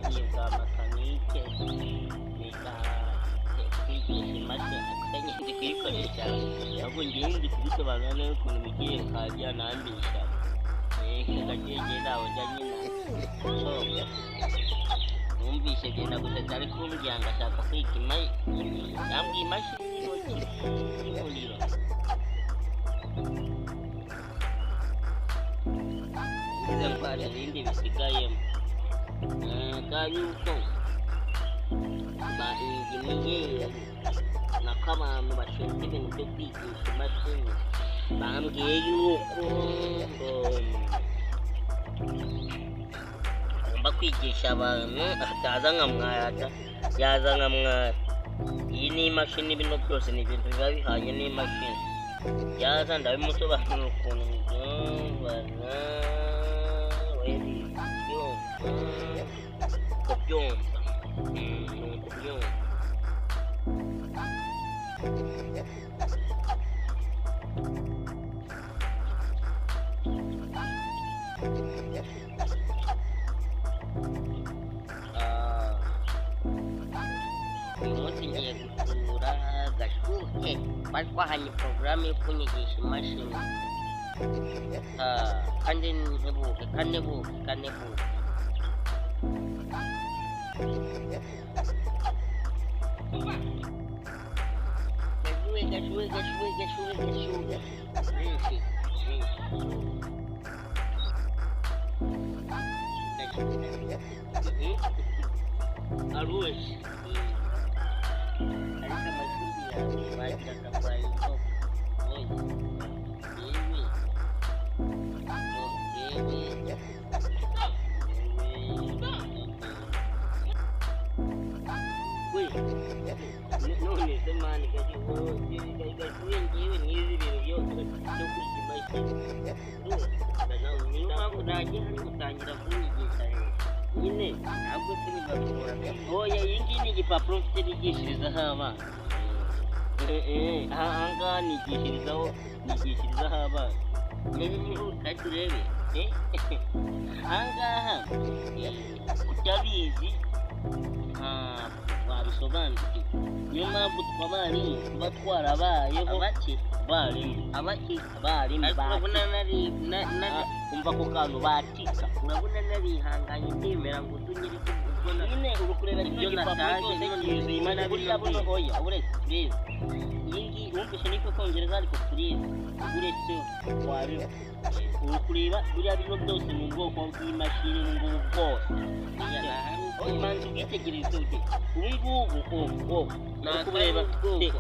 Yambwiye bwa makanike niga kwigisha imashini nzi kuyikoresha, ahubwo ngewe ndi kubisobanura neza ukuntu bigiye bikaba byanambisha. Gake ntaho njya nyina so numvise byenda gusetsa, ariko kumbwira ngo ashaka kwiga imashini, yambwiye imashini y'umuriro. Ngize ngo hari ibindi bisigayemo ka yuko ba injeniyeri nako abantu bashinzwe ibintu byo kwigisha imashini bambwiye yuko ngo ngomba kwigisha abantu ataza nka mwara, yaza nka mwara. Iyi ni imashini, bino byose ni ibintu biba bihanye n'imashini. Yaza ndabimusobanurira ukuntu mbyumva nawe byumva kubyumva ni ukubyumva. Uyu munsi ngiye gusura Gashuhe, twari twahanye porogaramu yo kunyigisha imashini. Kandi ntebuke kanebuke kanebuke. Gashuhe Gashuhe Gashuhe Gashuhe Gashuhe benshi benshi Gashuhe Arushi ariko amashuri yawe bagiraga kwa inzoka. Oya yewe yewe we none se mani Gashuhe ngewe nize ibintu byose byo kwiga imashini. Niyo mpamvu nagiye hano gutangira kunyigisha rero nyine ntabwo se bibabikora. Oya, iyi ngiyi ni igipapuro mfite nigishirizaho abana. Aha ngaha nigishirizaho abana. Kandi urebe Aha ngaha utabizi ntabwo wabisobanukirwa, niyo mpamvu abarimu tuba twarabayeho. Abaki abarimu abaki abarimu ariko urabona nari umva ako kantu batika. Urabona narihanganye ndemera ngo utunyereke ubwo nyine uri kureba kino ibyo gipapuro nataje cyose none cyuzuye imashini buriya buno. Oya, uretse tureze iyi ngiyi wumvise niko Cyongereza, ariko tureze uretse wareba uri kureba buriya bino byose ni ubwoko bw'imashini ubu ngubu bwose. Manza ubwitegereze ujye ubu ngubu ubu uri kubureba.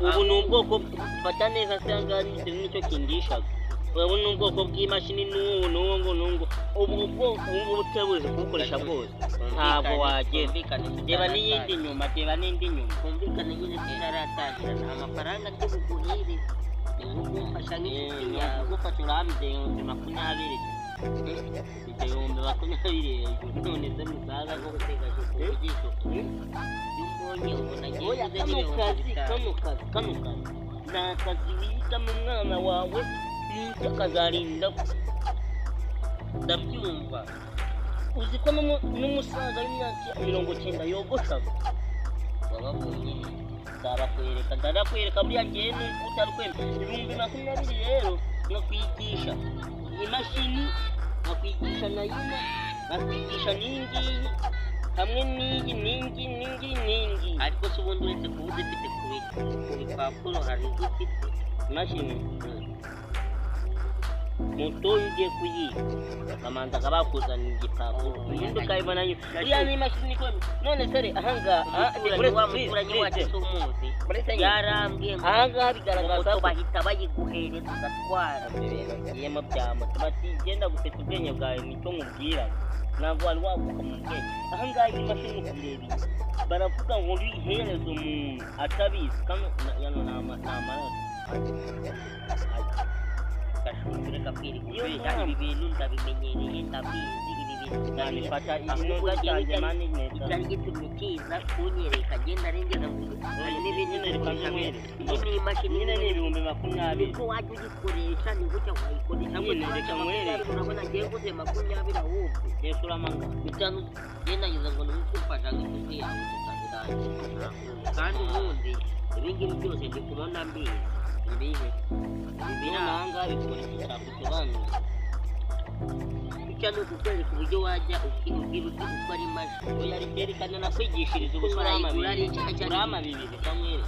Ubu ni ubwoko, fata neza se aha ngaha bitewe n'icyo kindishaga. Ubu ni ubwoko bw'imashini n'ubu n'ubu ngubu n'ubu ubu bwoko ubu ngubu utabuzi kubukoresha bwose ntabwo wagera. Reba n'iyindi nyuma, reba n'indi nyuma. Twumvikane nyine tutaratangira, nta mafaranga ndi buguhire, ni nko kumfasha nk'inshuti yawe. Gufata urambye 20,000, 20,000 hejuru. None se musaza ko gutegaje kuvugisha ukuri, iyo umbonye ubona Oya, ngiye kano n'ibihumbi kazi bitanu. Kano kazi, kano kazi ni akazi wihitamo umwana wawe n'icyo akazarinda. Ndabyumva. Uzi ko n'umusaza w'imyaka 90 yogoshaga? Wababonye? Nzabakwereka, ndakwereka. Buriya ngewe nuko utari kwemera 20,000 rero nkakwigisha imashini, nkakwigisha na yino, nkakwigisha n'iyi ngiyi hamwe n'iyi n'ingi n'ingi n'ingi. Ariko se ubundi uretse kuba uzifite ku bipapuro hari izo ufite? Imashini moto iyo ugiye kuyiga bamanzaga bakuzanira igipapuro, ubundi ukayibona nyuma. Buriya ni imashini ikomeye. None se re ahangaha Umuturanyi wa muturanyi wacu si umuzi uretse nyine yarambwiye ngo ahangaha bigaragaza moto ko bahita bayiguhereza ugatwara. Ibintu ugiyemo bya moto bati genda guseta ubwenge bwawe, nicyo nkubwira, ntabwo wari wavuka mu bwenge. Ahangaha iyi mashini ukurebeye baravuga ngo uyihereze umuntu atabizi kano yano ni amaraso. Gashuhe, reka kwirirwa Niyo ubeshya. mpamvu. Ibi bintu ndabimenyereye, ndabizi ibi bintu ndabizi. Nabifata Ahubwo inoza njyewe cyanjye mani neza. Icyari gitumye kiza kunyereka ngenda arengeza ngo hari n'ibindi Nyine reka nkwereke. Iyi ni imashini. Nyine ni 20,000. Niko wajya uyikoresha, ni gutya wayikoresha. Nyine reka nkwereke. Urabona ngiye nguze 20 ahubwo Yesu uramanga. bitanu, ngenda ngeze ngo ni ugufasha. Kandi ubundi ibi ngibi byose ndi kubona mbizi. Ibihe? Ibi Nanga bikora iki cyagusobanura? Icyo ni ukukwereka uburyo wajya ubwira uti uko ari imashini. Oya, ryerekana nakwigishiriza ubusa. Urayigura ari icyaha. Urama bibiri kamwere.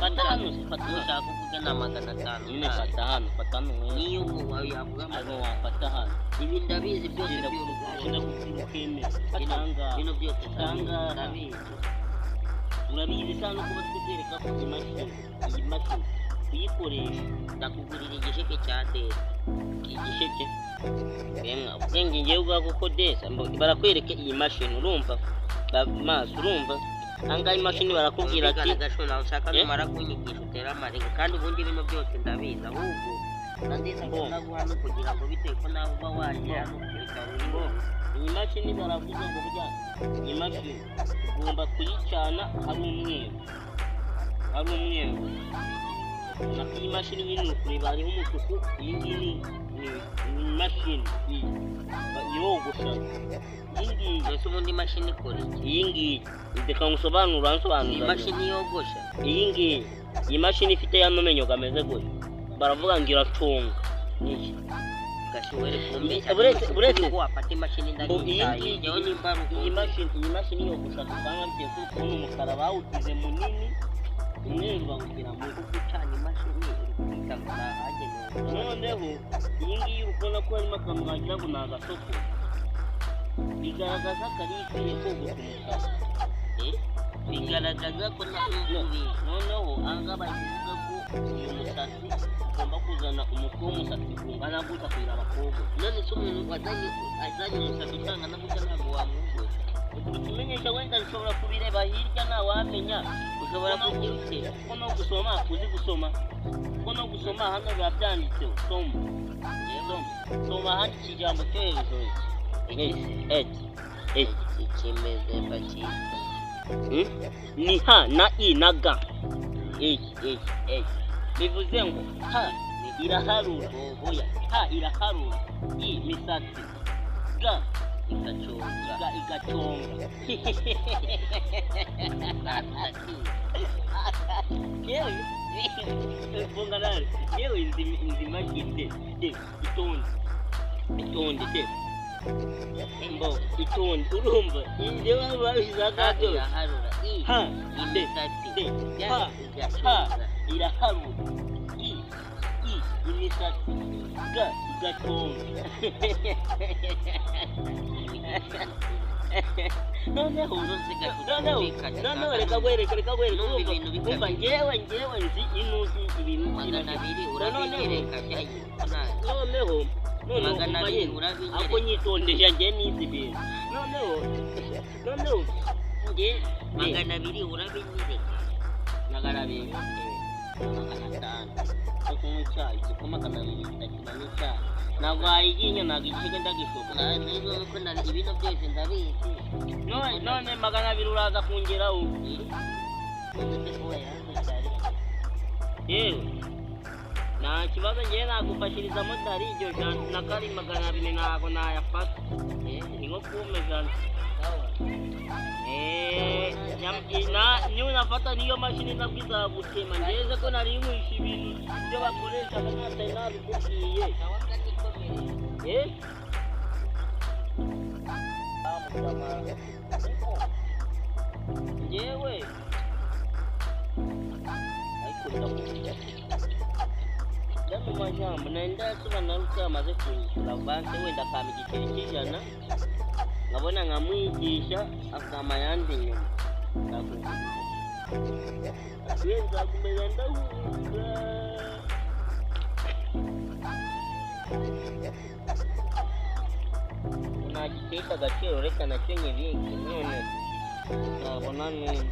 Fata hano se, fata hano. Ushaka kuvuga ni 500. Nyine fata hano, fata hano mwere. Niyo wawe yavuga Ntabwo wafata hano. Ibi ndabizi byose by'uruganda. Genda kubwira ukemera. Fata ahangaha. Bino byose Ahangaha. ndabizi. Urabizi sa no kuba twikwereka ko imashini, iyi mashini kuyikoresha. Ndakugurira igisheke cya dede. Igisheke emwa ubwenge ngewe ubwako ko desa barakwereka iyi mashini, urumva maso, urumva ahangaha imashini barakubwira ati Gasho nawe ushaka Eh? numara kunyigisha utera amarenga, kandi ubundi bino byose ndabizi, ahubwo nandiza Bo. ndaguha no kugira ngo bitewe ko nawe uba wagira no kwicara uri Bo. Iyi mashini baravuga ngo burya iyi mashini ugomba kuyicana ari umweru, ari umweru. Nako iyi mashini nyine uri kureba hariho umutuku. Iyi ngiyi ni imashini iyi yogosha iyi ngiyi. Mbese ubundi imashini ikora iki? Iyi ngiyi reka ngusobanure, Iyi uransobanurira. mashini yogosha. Iyi ngiyi, iyi mashini ifite ya menyo gameze gutya, baravuga ngo iraconga niki. Gashuwere kumbeshya. Buretse. Ko wafata imashini Iyi ndayitaye ngiyi njyewe nimba ari uko iyi mashini yogosha usanga bigiye kuri kubona umukara bawugize munini, umweru bawugira muto. Gucana imashini uri kwita ngo ni ahagenewe. Noneho iyi ngiyi uri kubona ko harimo akantu wagira ngo ni agasoko, bigaragaza ko ari ikwiye kogosha umukara. Eh? Bigaragaza ko nta n'ubizi. Noneho ahangaha bari kuvuga ko uyu musatsi ugomba kuzana umutwe w'umusatsi ungana gutya kugira abakobwa. None se umuntu wazanye azanye umusatsi usanga na gutya ntabwo wamwogosha? Ikimenyesha wenda ushobora kubireba hirya ntawamenya. Ushobora kugira ute? Kuko no gusoma uzi gusoma, kuko no gusoma hano biba byanditseho. Soma, soma, soma handitse ijambo cyo hejuru. Iki H H ikimeze bakita Ni H na I na G. H H H bivuze ngo H iraharura. Oya, H iraharura, I misatsi, G igaconga. Igaconga. Yewe funga nawe, yewe nzi imashini de de itonde, itonde de mbo itonde, urumva ibyo babishyizeho akabyo. Iraharura i H de imisatsi de ya H H igaconga. Iraharura, I imisatsi, G igaconga. Noneho noneho noneho reka gwereke, reka gwereke. Numva Urumva ibintu bikabije. Umva, ngewe nzi inuzi ibintu 200 urabinyereka Noneho noneho Magana umva abiri nyine urabinyereka. Ako nyitondesha nge nizi ibintu. Noneho nge 200 urabinyereka. 200, 500 cyo kunywa icyayi, kuko 200 ndakina n'icyayi, ntabwo wayiginya, ntabwo igisheke ndagishoka. Niba ko nari ibintu byose ndabizi. None 200 uraza kungeraho. Yewe nta kibazo, ngewe nagufashirizamo dari iryo jana na kari 200 ntabwo nayafata, ni nko kumpa 100. Niyo unafata niyo mashini nabwo izagutema. Ngeze ko nari nkwisha ibintu ibyo bakoreshaga natari nabikubwiye. Eh? Njyewe ariko ndakubwira mu majambo nari ndayasobanura uko yamaze kunyishyura avanse, wenda akampa igiceri cy'100 nkabona nkamwigisha akampa ayandi nyuma. Ndakubwira nzakomeza ndahuka. Nagitesha agaciro, reka nacyo nyibike none nabona n'undi.